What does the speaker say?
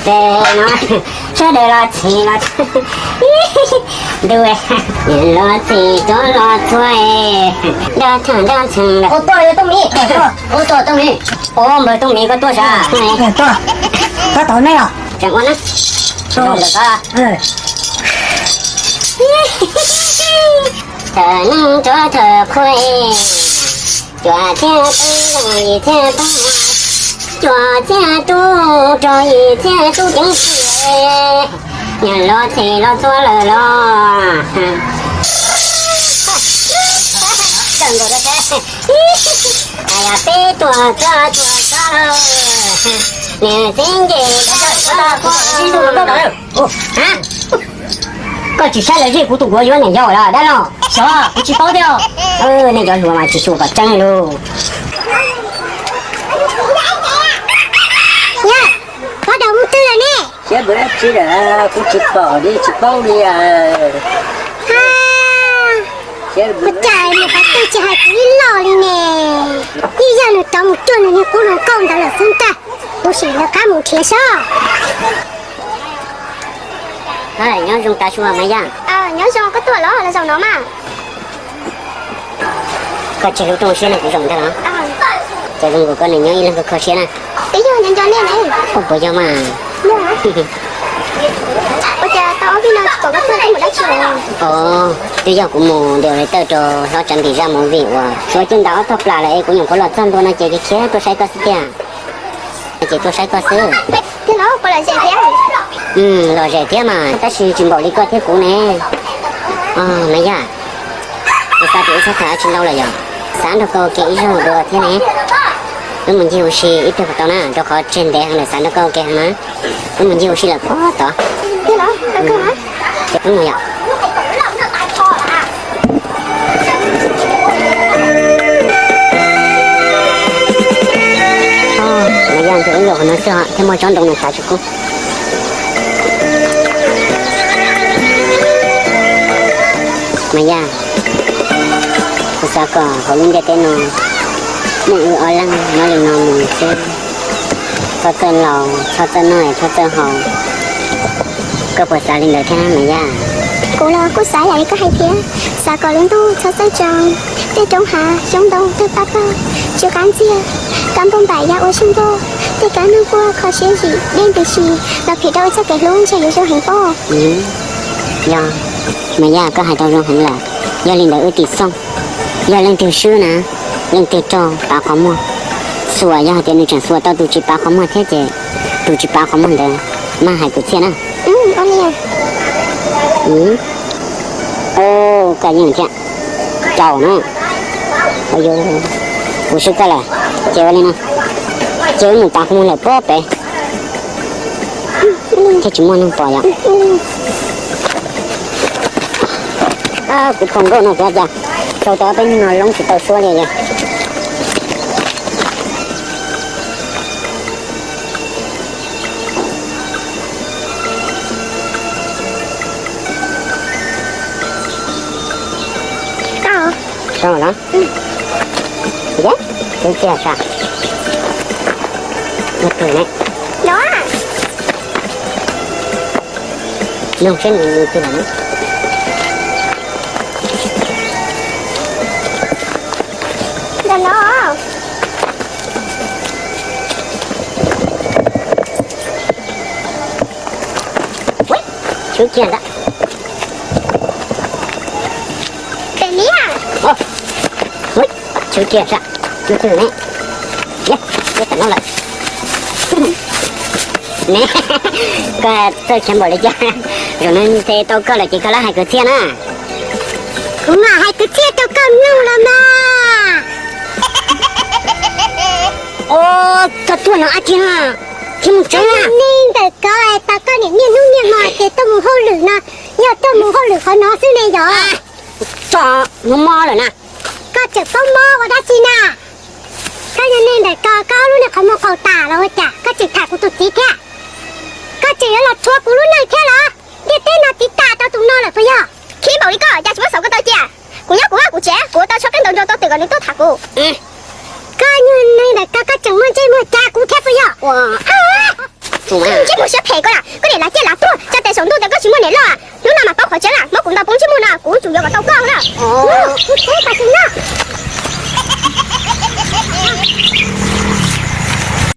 Tes no sawv daws los txhim los, ntuj, los txhim rov los txhua, nrog txheej nrog txheej. Ua tuaj, ua tuaj, Tooj Miv, ua npawg Tooj Miv koj tuaj sav? Tuaj, koj tau nej os. Tseem ua na. Thawm neeg rov thawm qhua, cuam txhiab tub zoo yim txhiab tub, cuam txhiab tub rog yim txhiab tub ceev xwm, nyias los txhim los txhua lawm los. Peb tuaj txog tuaj txog, niam txiv nce txog txog. Koj tsis saib lawv zij kuv tus nkuav yuav niam yau lawm dab los? Xyov, kuv tsis paub thiab. Nej cov hluas mas tsis xyuas kom tseeb lauj. Yog, pov daum mus twg lawm ne? Siab npaum dab tsi lawm kuv tsis pom li tsis paub li. Ua cas mus qhov twg tsis hais kuv ib los li ne? Yeej yog nws rov mus cuag nws niag qub hluas nkauj ntawd lawm xwb ntag. Kuv sim lawv qab mus nrhiav saib. Nyob zoo tas su Maiv Yaj. Nyob zoo, koj tuaj los los zaum no mas. Koj tseg lub rooj siab no kuv zaum ntag los? Ces zoo nkaus koj nws nyob ib leeg koj kho siab na. Twb yog nco nco nej ne. Puas yog mas? Ua cas tau ob peb no tsis pom koj tuaj, koj mus dab tsi lawm? Os, twb yog kuv mus de order rau hlob Tsav Ntim zaj movie uas suav coj ntawm ob tog plas lawm es kuv nyuam qhuav los txog ntua no ces khiav tuaj saib koj xwb tiag. Ces tuaj saib koj xwb. Los zem thiab mas tab sis tsis npaum li koj thiab kuv ne. Maiv Yaj, kuv xav tias wb txhob tham dab tsi ntau lawm yog, xav nrog koj ua ke ib zaug dua thiab ne. Wb mus ncig ua si ib pliag puas tau na, rau qhov tseg ntev heev lawm xav nrog koj ua ke heev na. Wb mus ncig ua si lawm puas tau? Ces wb mus yom. Maiv Yaj, nrog wb los qhov no xwb thiaj muaj tsob ntoo no xav tsis kub. Maiv Yaj, kuv xav kom hauv lub ntiaj teb no muaj wb ob leeg nyob li no mus xwb. Txhob txawj laus, txhob txawj noj, txhob txawj haus. Koj puas xav li ntawd thiab Maiv Yaj? Kuv los kuj xav yam li koj hais thiab, xav kom lub ntuj txhob txawj tsaus, tej roob hav xyoob ntoo tawg pab pawg, tsw qab ntxiag, kab npauj npaim ya ua sij npauj, tej kab noog quaj kho siab zim dej ntws si los phim rau wb txoj kev hlub ntshe yuav zoo heev pob. Yog, Maiv Yaj, koj hais tau zoo heev lawm. Yog li ntawd wb tiv xoj, yog leej twg swb na, leej twg raug pav qhov muag, xuas, yog hais tias nws tseem xuas tau tus tsis pav qhov muag thiab ces tus tsis pav qhov muag ntawd maj hais kwv txhiaj na. Koj yeej thiab. Caum na. Kuv swb koj lawm, ces ua li no, ces wb mus pav qhov muag lawm puag pem thiaj tsis muaj neeg pom yom. Kuv phoo nkauj no kuv ua cas sau tau ob peb hnub no loob tsis tau suab li os. Tau los? Twb tiag sas. Ua twg ne? Nug seb nws twg lawm ne. Ntawm no. Ui, tshwv kiag ntag. Pem ni. Ui, tshwv kiag sas. Nws twg ne? Ua tam no lawm. Ne, koj txawj khiav npaum li cas? Zaum no ntshe tau koj lawm ces koj lab hais kwv txhiaj na. Kuv mam hais kwv txhiaj rau koj mloog los mas. Os, koj tuaj no dab tsi na? Thiab mus tsev na. Neeg ntawm ko tau koj niam niaj hnub niaj hmo ces tuaj mus hauj lwm no, yog tuaj mus hauj lwm qhov no xwb ne yog? Tso, mus mo lawm na. Koj tseem paub mob ua dab tsi na? Koj yog neeg ntawm ko, koj ob lub niag qhov muag qaug tas los ua cas koj tseem tham kuv tus txiv thiab? Koj tseem yuav los rhuav kuv lub neej thiab los? Ntiaj teb no tiv tas rau tus no lawm puas yog? Khib npaum li koj cas tsis muab xaus koj tau cia. Kuv nyob kuv vaj kuv tsev, kuv ua tau tsho qeej ntaus nrog tau twm kom nws tuaj tham kuv. Koj yog neeg ntawm ko, koj tseem muaj ntsej muag cas kuv thiab puas Ntsej muag siab phem koj na, koj niam lav ciaj lav tuag tso tes saum ntuj tias koj tsis muaj niam loj. Hnub no mas paub qhov tseeb lawm, muab kuv ntaus poob ntsej muag no kuv tsum yuav kom tau koj lawm. Ua, ua, ua, ua, ua, ua, ua,